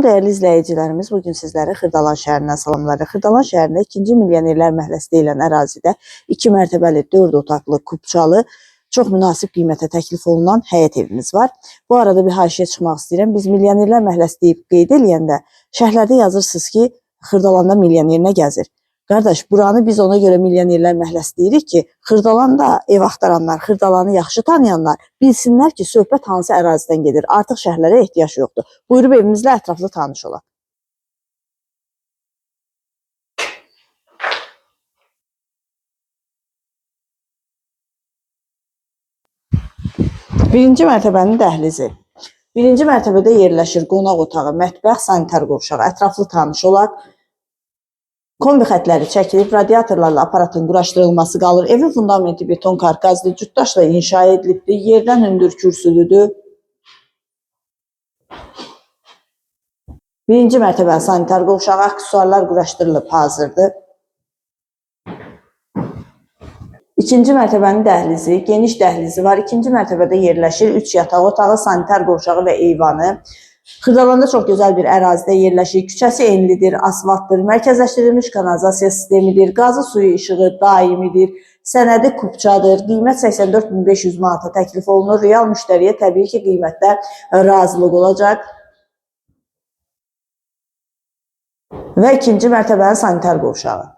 Dəyərli izləyicilərimiz, bu gün sizləri Xırdalan şəhərindən salamlayırıq. Xırdalan şəhərində 2-ci Milyonерlər məhəlləsi deyilən ərazidə 2 mərtəbəli, 4 otaqlı, kupçalı, çox münasib qiymətə təklif olunan həyət evimiz var. Bu arada bir haşiyə çıxmaq istəyirəm. Biz Milyonерlər məhəlləsi deyib qeyd eləyəndə şərhlərdə yazırsınız ki, Xırdalanda milyoner nə gəzir? Qardaş, buranı biz ona görə Milyonерlər məhəlləsi deyirik ki, Xırdalanda ev axtaranlar, Xırdalanı yaxşı tanıyanlar bilsinlər ki, söhbət hansı ərazidən gedir. Artıq şərhlərə ehtiyac yoxdur. Buyurub evimizlə ətraflı tanış olaq. Birinci mərtəbənin dəhlizi. Birinci mərtəbədə yerləşir qonaq otağı, mətbəx, sanitar qovşağı. Ətraflı tanış olaq. Kombi xətləri çəkilib, radiatorlarla aparatın quraşdırılması qalır. Evin fundamenti beton karkazdır, cütdaşla inşa edilibdir. Yerdən hündür kürsülüdür. Birinci mərtəbənin sanitar qovşağı, aksesuarlar quraşdırılıb hazırdır. İkinci mərtəbənin dəhlizi, geniş dəhlizi var. İkinci mərtəbədə yerləşir 3 yataq otağı, sanitar qovşağı və eyvanı. Xırdalanda çox gözəl bir ərazidə yerləşir. Küçəsi enlidir, asfaltdır, mərkəzləşdirilmiş kanalizasiya sistemidir, qazı suyu işığı daimidir, sənədi kupçadır. Qiymət 84.500 manata təklif olunur. Real müştəriyə təbii ki, qiymətdə razılıq olacaq. Və ikinci mərtəbənin sanitar qovşağı.